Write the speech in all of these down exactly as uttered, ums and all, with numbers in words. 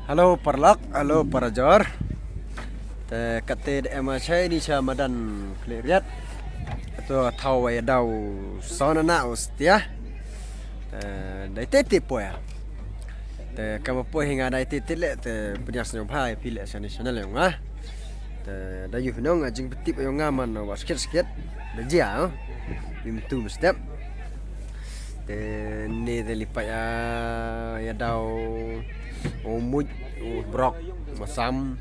Hello paralok, hello parajor. Te kate da em a chai ni cha madan Khliehriat. To thaw wa ya daw sona na u Setia. Te dai te te poya. Te kama poi hinga dai te te le te pdiak sñiaw bha phi le sa ni channel yong nga. Te da yu nong a jingpyntip yong nga man wa sket sket. Da jia, oh. Bim tu step. Te ni te li pa ya, ya daw, u muj, u brok, masam.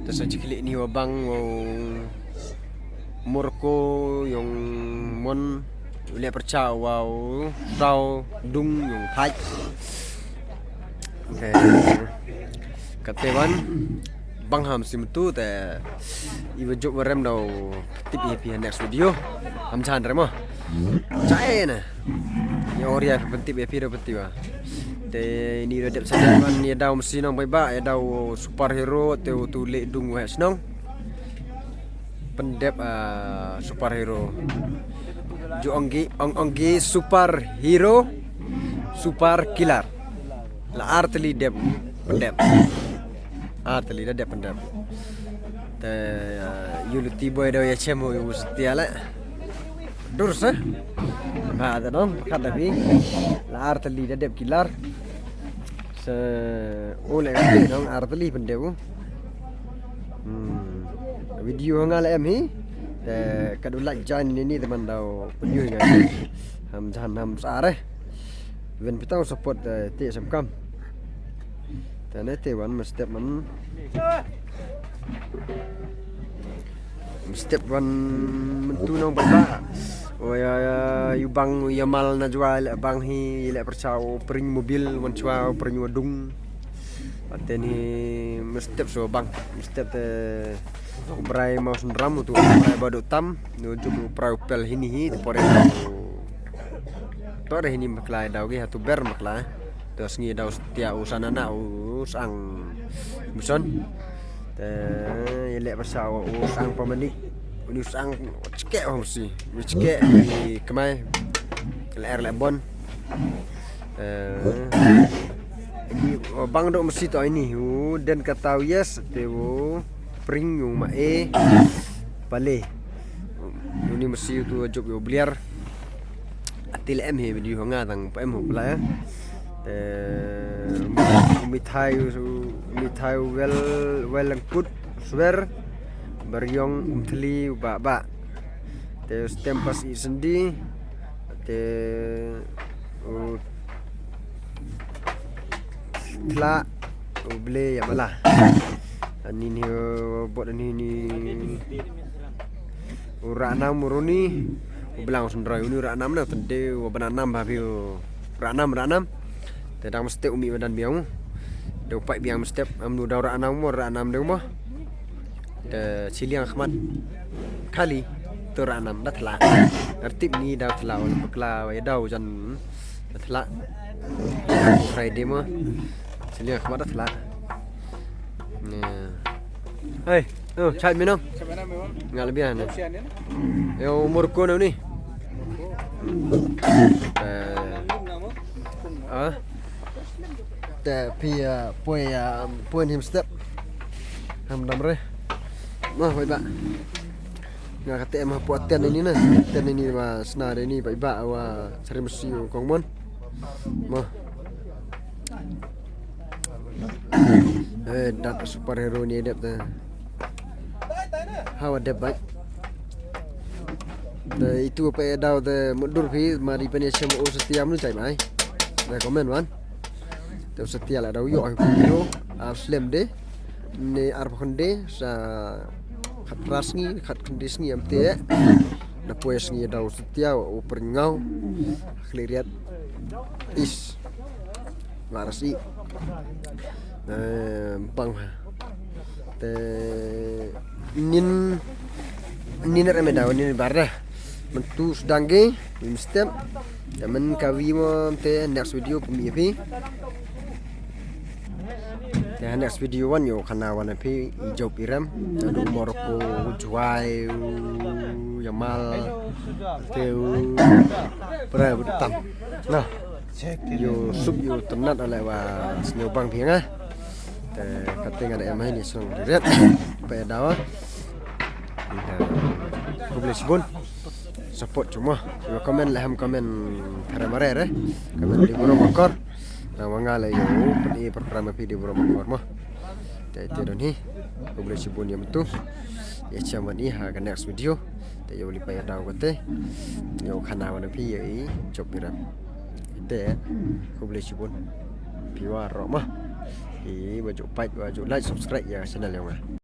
Te sa chikli ni wa bang, u murko, yong mon, u le percha wa u saw, dung, yong thaj. Te, kate wan, bang ham sim tu te, iwa juk wa rem daw tip i phi ha next video. Ham chan rem o. Chai na. Ni oria pyntip i phi daw pyntip wa. Te ni da dep sa man ni daw masi nong bai ba, ya daw superhero, te u tu le dung wa snong. Pyndep, ah, superhero. Ju ong ki, ong, ong ki superhero, super killer. La artylli dep, pyndep. Artylli da dep pyndep. Te, ah, yu luti boy da ya chem u Setia le. Dur sa. Ba da dong, kat da bi. La artylli da dep killer. Sa, u le ka dong artylli pyndep u. Hmm. Video nga la em hi. Te ka du like jan ni ni te man daw video nga. Ham jan ham sa re. Wen pitau support, eh, te sam kam. Te ne te wan ma step man. Ma step wan man tu nong ba. O ya, ya, yu bang, ya mal na jua le bang hi le percha u pring mobil wan chwa u pring wa dung. Ate ni mestep so bang, mestep te u brai mau sundram tu u brai ba do tam, no jum u brai u pel hini hi, te pore u, tore hini maklai daw gi, hatu ber maklai. Te sngi daw Setia u sanana u sang muson. Te yele persa u sang pamanik. Uni u sang chke o masi. Uni chke i kmai. Le er le bon. Eh, di, o, bang do masi to ini, u den kata u yes, te u pring u ma e, pale. Uni masi tu jop u bliar. Ati le em hi video nga tang pa em ho pla ya. Eh, mithai u, mithai u wel, wel langkut, swer, baryong, umthli, u ba ba. Te u stem pas i sendi, te u thla, u ble ya mala. Ani ni, u bot ani ni, u ranam u runi, u blang sundroi, uni u ranam na, tende u bananam ba bi u ranam, ranam. Te dang mestep u mi badan biang. Dang u pai biang mestep, am nu dau ranam mo, ranam dang mo. Te chiliang khmat. Khali, tu ranam da thla. Artip ni da thla, ol bakla, wa dau jan da thla. Friday mo. Chiliang khmat da thla. Ni. Hey, oh, chai mi no. Ngal biang ni. Yo, umur ko ni. Eh. Ah. Te phi, ah, poi, ah, poi him step. Ham dam re. Noh, bai ba. Nga kate em hapoh ten ini na. Ten ini wa sna de ini bai ba wa sari masi u kong mon. Mo. Eh, dat superhero ni dep te. Hawa dep bai. Te itu pa e dau te mudur phi, mari pene chem u Setia mnu chai mai. Recommend wan. Te u Setia la dau yo ai phi yo, ar slem de. Ne ar pokon de, sa khat pras ngi, khat kende sngi am te. Na poi sngi dau Setia, u pringau. Khliehriat. Is. Laras i. Eh, bang ha. Te nin, nin rem e dau, nin bar da. Mentu sedang ge, nim step. Te men ka wi mo te next video pumi phi. Te next video wan yo khana wan phi i job i rem. Te du mor ko u juai u yamal. Te u pra u tam. Na. Yo sup yo tenat ale wa sñiaw bang phi nga. Eh, kate nga da em hei ni song riret. Pa ya dawa. Khublei chibun. Support chuma. Yo comment le ham comment kare mare re. Comment di buro makor. Na wanga le yo pun i program api di buro makor mo. Te te don hi. Khublei chibun ya mtu. Ya cham wan i ha ka next video. Te yo li pa ya dawa kate. Yo khana wan api ya i chop biram. Te khublei chibun. Piwa ro mo. I wa ju pait wa ju like subscribe ya channel ya nga.